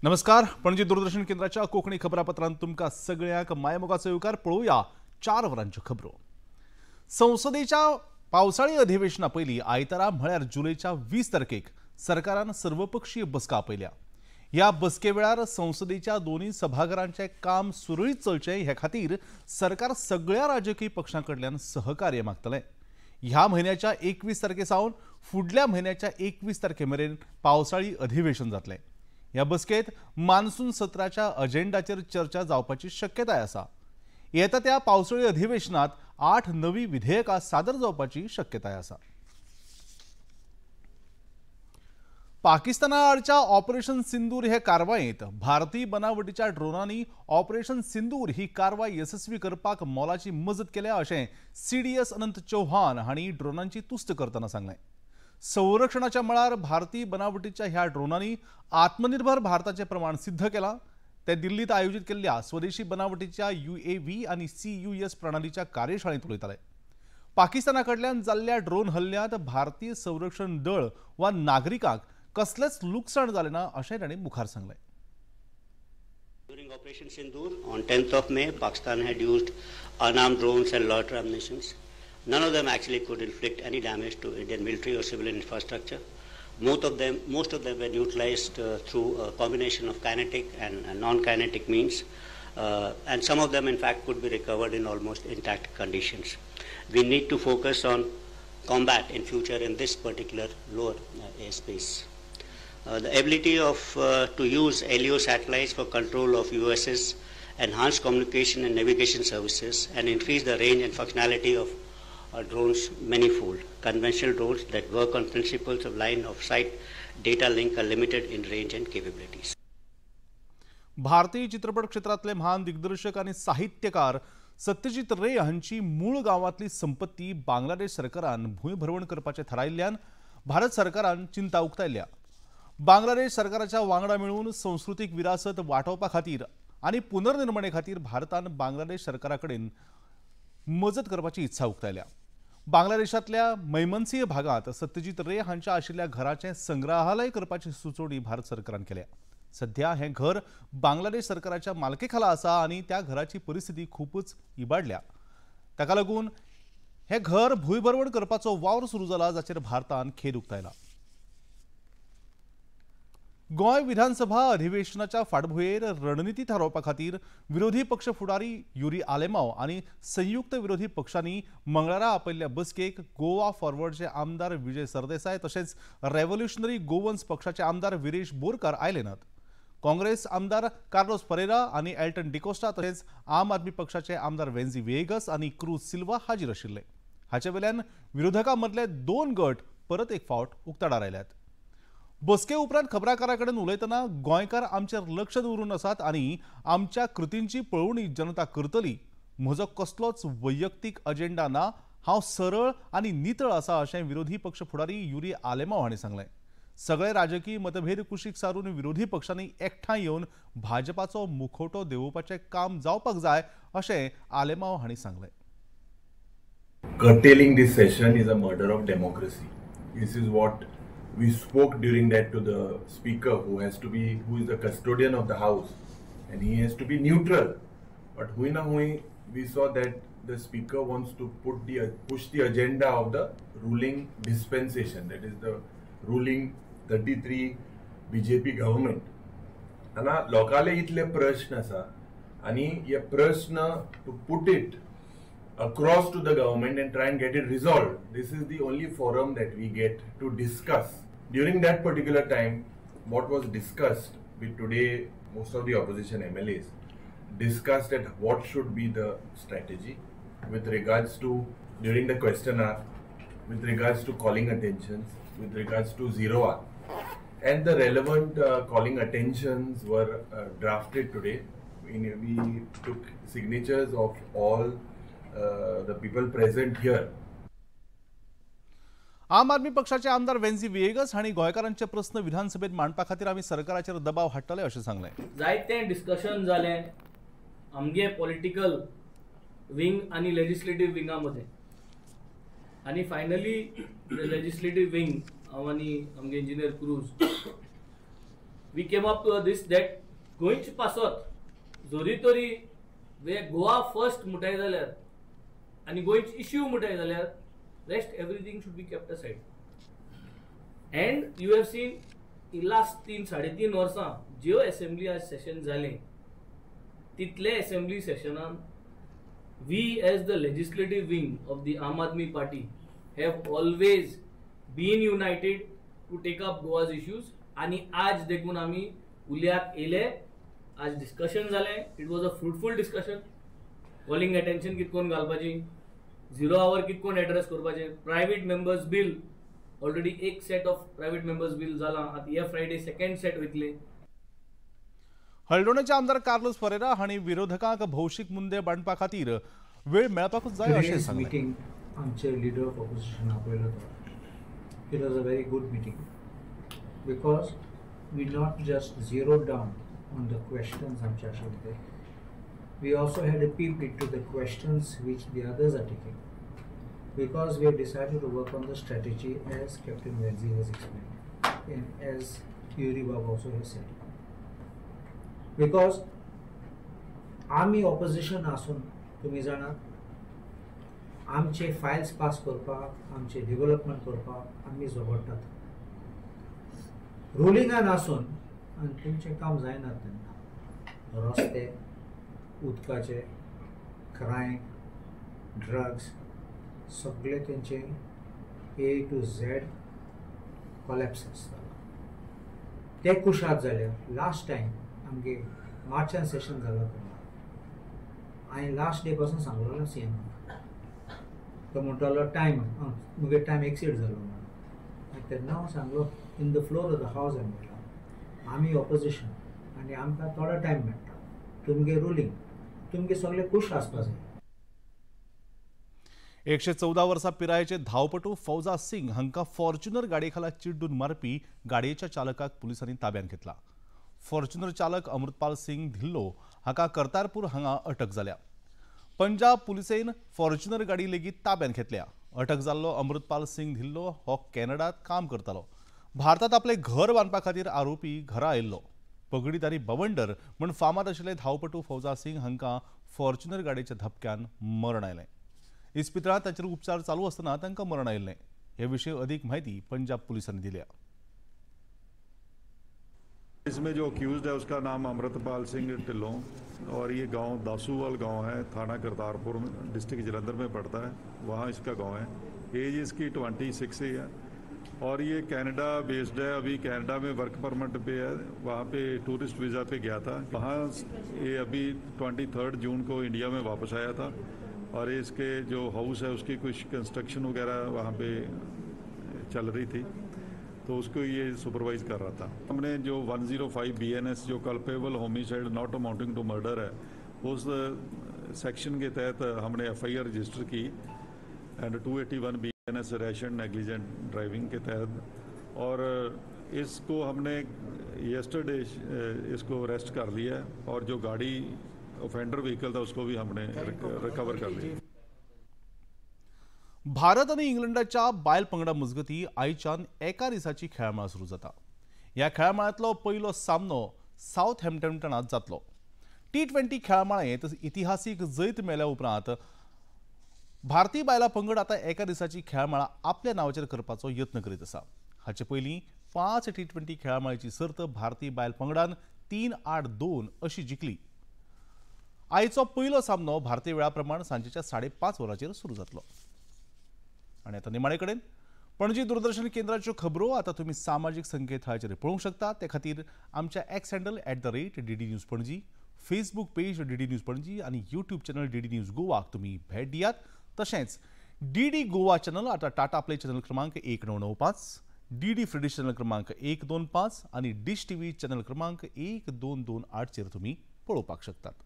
नमस्कार, पणजी दूरदर्शन केंद्राच्या कोंकणी खबरापत्रांत तुमकां सगळ्यांक मायमोगाचो येवकार. पळोवया 4 वरांच्यो खबरो. संसदेच्या पावसाळी अधिवेशना पयलीं आयतारा म्हळ्यार जुलयच्या 20 तारखेक सरकारान सर्वपक्षीय बसका आपयल्या. ह्या बसके वेळार संसदेच्या दोनूय सभाघरांचें काम सुरळीत चलचें हे खातीर सरकार सगळ्या राजकीय पक्षां कडल्यान सहकार्य मागतलें. ह्या म्हयन्याच्या 21 तारखे सावन फुडल्या म्हयन्याच्या 21 तारखे मेरेन पावसाळी अधिवेशन जातलें. ह्या बसकेत मान्सून सत्राच्या अजेंडाचेर चर्चा जावपाची शक्यताय आसा. येता त्या पावसाळी अधिवेशनात 8 नवी विधेयकां सादर जावपाची शक्यताय आसा. पाकिस्ताना आडच्या ऑपरेशन सिंदूर हे कारवायेंत भारतीय बनावटीच्या ड्रोनांनी ऑपरेशन सिंदूर ही कारवाय येसस्वी करपाक मोलाची मजत केल्या अशें CDS अनंत चौहान हांणी ड्रोनांची तुस्त करतना सांगलें. संरक्षणाच्या मळार भारतीय बनावटीच्या ह्या ड्रोनांनी आत्मनिर्भर भारताचें प्रमाण सिद्ध केलां. ते दिल्लीत आयोजीत केल्ल्या स्वदेशी बनावटीच्या UAV आनी CUS प्रणालीच्या कार्यशाळेंत उलयताले. पाकिस्ताना कडल्यान जाल्ल्या ड्रोन हल्ल्यांत भारतीय संरक्षण दळ वा नागरिकांक कसलेंच लुकसाण जालें ना अशें तांणी मुखार सांगलें. During Operation Sindoor on 10th of May, Pakistan had used unarmed drones and loiter ammunitions. None of them actually could inflict any damage to Indian military or civilian infrastructure. Most of them were neutralized through a combination of kinetic and non-kinetic means, and some of them in fact could be recovered in almost intact conditions. We need to focus on combat in future in this particular lower airspace. The ability of to use LEO satellites for control of USS, enhance communication and navigation services, and increase the range and functionality of drones manifold. Conventional drones that work on principles of line of sight data link are limited in range and capabilities. भारतीय चित्रपट क्षेत्रातले महान दिग्दर्शक आणि साहित्यकार सत्यजित रे हांची मूळ गांवांतली संपत्ती बांगलादेश सरकारान भूंयभरवण करपाचें थारायिल्ल्यान भारत सरकारान चिंता उक्तायल्या. बांगलादेश सरकाराच्या वांगडा मेळून संस्कृतीक विरासत वाटोवपा खातीर आनी पुनर्निर्मणे खातीर भारतान बांगलादेश सरकारा कडेन मजत करपाची इत्सा उक्तायल्या. बांगलादेशांतल्या मैमनसिंह भागांत सत्यजित रे हांच्या आशिल्ल्या घराचें संग्रहालय करपाची सुचोवणी भारत सरकारान केल्या. सध्या हें घर बांगलादेश सरकाराच्या मालके खाला आसा आनी त्या घराची परिस्थिती खूबच इबाडल्या. ताका लागून हें घर भूंयभरवण करपाचो वावर सुरू जाला, जाचेर भारतान खेद उक्तायला. गोंय विधानसभा अधिवेशनाच्या फाटभुंयेर रणनिती थारोवपा खातीर विरोधी पक्ष फुडारी युरी आलेमाव आनी संयुक्त विरोधी पक्षांनी मंगळारा आपयल्ल्या बसकेक गोवा फॉरवर्डचे आमदार विजय सरदेसाय तशेंच रेव्होल्युशनरी गोवन्स पक्षाचे आमदार विरेश बोरकार आयले नात. काँग्रेस आमदार कार्लोस परेरा आनी एल्टन डिकोस्टा तशेंच आम आदमी पक्षाचे आमदार वेन्झी वेगस आनी क्रूज सिल्वा हाजीर आशिल्ले. हाचे वेल्यान विरोधकां मदले 2 गट परत एक फावट उक्ताडार आयल्यात. बसके उपरांत खबराकारां कडेन उलयतना गोंयकार आमचेर लक्ष दवरून आसात आनी आमच्या कृतींची पळोवणी जनता करतली. म्हजो कसलोच वैयक्तीक अजेंडा ना, हांव सरळ आनी नितळ आसा अशें विरोधी पक्ष फुडारी युरी आलेमाव हांणी सांगलें. सगळे राजकीय मतभेद कुशीक सारून विरोधी पक्षांनी एकठांय येवन भाजपाचो मुखवटो देंवोवपाचें काम जावपाक जाय अशें आलेमाव हांणी सांगलें. Curtailing this session is a murder of democracy. This is what we spoke during that to the speaker, who is the custodian of the house, and he has to be neutral. But hui na hui, we saw that the speaker wants to push the agenda of the ruling dispensation, that is the ruling 33 BJP government. And lokale itle prashna asa, ani ye prashna to put it across to the government and try and get it resolved. This is the only forum that we get to discuss. During that particular time, what was discussed with today, most of the opposition MLAs discussed at what should be the strategy with regards to during the question hour, with regards to calling attentions, with regards to zero hour, and the relevant calling attentions were drafted today. We took signatures of all the people present here. आम आदमी पक्षाचे आमदार वेन्झी विएगस हांणी गोंयकारांचे प्रस्न विधानसभेत मांडपा खातीर आमी सरकाराचेर दबाव हाडटले अशें सांगलें. जायते डिस्कशन जालें आमगे पॉलिटिकल विंग आनी लेजिस्लेटीव विंगा मदें आनी फायनली लेजिस्लेटीव विंग हांव आनी आमगे engineer Cruz We came up to this that गोंयचे पासत जरी तरी गोवा फर्स्ट म्हणटाय जाल्यार आनी गोंयचे इश्यू म्हणटाय जाल्यार rest everything should be kept aside. And you have seen in last 3-3.5 वर्सां ज्यो एसेंब्ली आज सेशन जालें तितले assembly सेशनान we as the legislative wing of the Aam Aadmi Party have always been united to take up Goa's issues. आनी आज देखून आमी उल्याक येयले, आज डिस्कशन जालें. It was a fruitful discussion. Calling attention कितकोन घालपाची, झिरो our कितकोन एड्रेस करपाचें, प्रायवेट मेंबर्स बील ऑलरेडी एक set of private members bill जाला, आतां हे फ्रायडे सेकंड सेट वयतले. हळदोणेचे आमदार कार्लोस फरेरा हांणी विरोधकांक भौशीक मुद्दे बांदपा खातीर वेळ मेळपाकूच जाय अशें सांगलें. मिटींग आमचे लिडर ऑफ ऑपोजिशन आपयलो तो, it was a very good meeting because we not just zero down on the questions आमचे आशिल्ले ते, we also had a peep into the questions which the others are taking, because we have decided to work on the strategy as Captain Venzi has explained and as Yuri Bab also has said. Because आमी opposition आसून तुमी जाणात आमचे Fayol's pass करपाक, आमचे development करपाक आमी झगडटात. रुलिंगान आसून आनी तुमचें काम जायना तेन्ना रस्ते, उदकाचे, क्रायम, ड्रग्स सगळे तेंचे ए टू झेड कॉलॅप्स आसता. ते कुशाद जाल्यार लास्ट टायम आमगे मार्चान सेशन जालां तेन्ना हांवें लास्ट डे पासून सांगलेलो सी एमाक, तो म्हणटालो टायम मुगे टायम एक्सीड जालो म्हणून. आनी तेन्ना हांव सांगलो in the floor of the house हांवें म्हणलां आमी ऑपोजिशन आनी आमकां थोडो टायम मेळटा, तुमगे रुलींग, तुमगे सगळे खूश आसपा जाय. 114 वर्सां पिरायेचे धांवपटू फौजा सिंग हांकां फॉर्च्युनर गाडये खाला चिड्डून मारपी गाडयेच्या चालकाक पुलिसांनी ताब्यांत घेतला. फॉर्च्युनर चालक अमृतपाल सिंग धिल्लो हाका करतारपूर हांगा अटक जाल्या. पंजाब पुलिसेन फॉर्च्युनर गाडी लेगीत ताब्यांत घेतल्या. अटक जाल्लो अमृतपाल सिंग धिल्लो हो कॅनडात काम करतालो. भारतात आपलें घर बांदपा खातीर आरोपी घरा आयिल्लो. पगडीदारी बवंडर म्हूण फामाद आशिल्ले धांवपटू फौजा सिंग हांकां फॉर्च्युनर गाडयेच्या धपक्यान मरण आयलें. इस्पितळांत ताचेर उपचार चालू आसतना तांकां मरण आयिल्लें. हे विशीं अदीक म्हायती पंजाब पुलिसांनी दिल्या. इसमें जो अक्यूज्ड है उसका नाम अमृतपाल सिंह ढिल्लों और ये गांव दासूवाल गांव है, थाना करतारपुर डिस्ट्रिक्ट जलंधर में पड़ता है, वहाँ इसका गांव है। एज इसकी 26 ही है और ये कनाडा बेस्ड है। अभी कनाडा में वर्क परमिट पे है, वहाँ pay tourist visa pay Gaya था। वहाँ ये अभी 23 जून को इंडिया में वापस आया था और इसके जो हाउस है उसकी कुछ कंस्ट्रक्शन वगैरह वहाँ पे चल रही थी तो उसको ये सुपरवाइज कर रहा था। हमने जो 105 BNS जो culpable homicide not amounting to murder है उस सेक्शन के तहत हमने FIR register की and 281 BNS rash and negligent driving K तहत, और इसको हमने यस्टरडे इसको अरेस्ट कर लिया है और जो गाड़ी ऑफेंडर व्हीकल था उसको भी हमने रिकवर कर लिया। भारत आनी इंग्लंडाच्या बायल पंगडा मजगती आयच्यान एका दिसाची खेळामळ सुरू जाता। ह्या खेळामळांतलो पयलो सामनो सावथ हॅम्पटनांत जातलो। T20 खेळामळेंत इतिहासीक जैत मेळ्ळ्या उपरांत भारतीय बायलां पंगड आतां एका दिसाची खेळामळा आपल्या नांवाचेर करपाचो यत्न करीत आसा। हाचे पयलीं 5 T20 खेळामळेची सर्त भारतीय बायल पंगडान 3-8-2 अशी जिखली। आयचो पयलो सामनो भारतीय वेळा प्रमाण सांजेच्या 5:30 वरांचेर सुरू जातलो। आनी आतां निमाणे कडेन पणजी दूरदर्शन केंद्राच्यो खबरो आतां तुमी सामाजीक संकेतथळाचेर पळोवंक शकता। ते खातीर आमच्या X handle @DD News Panaji, Facebook page DD News Panaji आनी यूट्यूब चॅनल DD news गोवाक तुमी भेट दियात। तशेंच DD Goa channel आतां टाटा प्ले चॅनल क्रमांक 1995, DD फ्रिडिश चॅनल क्रमांक 125 आनी डिश TV channel क्रमांक 1228 चेर तुमी पळोवपाक शकतात।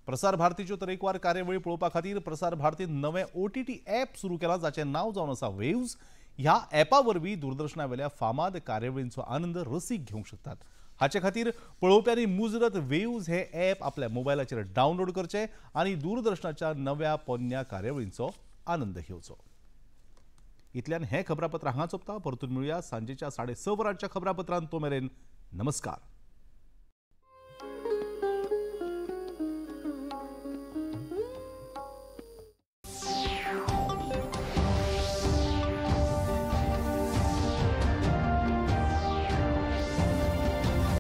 प्रसार भारतीच्यो तरेकवार कार्यावळी पळोवपा खातीर प्रसार भारतीन नवें OTT app सुरू केलां जाचें नांव जावन आसा वेव्ज। ह्या ॲपा वरवीं दूरदर्शनावेल्या फामाद कार्यावळींचो आनंद रसीक घेवंक शकतात। हाचे खातीर पळोवप्यांनी मुजरत वेव्ज हे ॲप आपल्या मोबायलाचेर डावनलोड करचें आनी दूरदर्शनाच्या नव्या पोन्न्या कार्यावळींचो आनंद घेवचो। इतल्यान हें खबरापत्र हांगा सोंपता. परतून मेळुया सांजेच्या 6:30 वरांच्या खबरापत्रांत. तो मेरेन नमस्कार.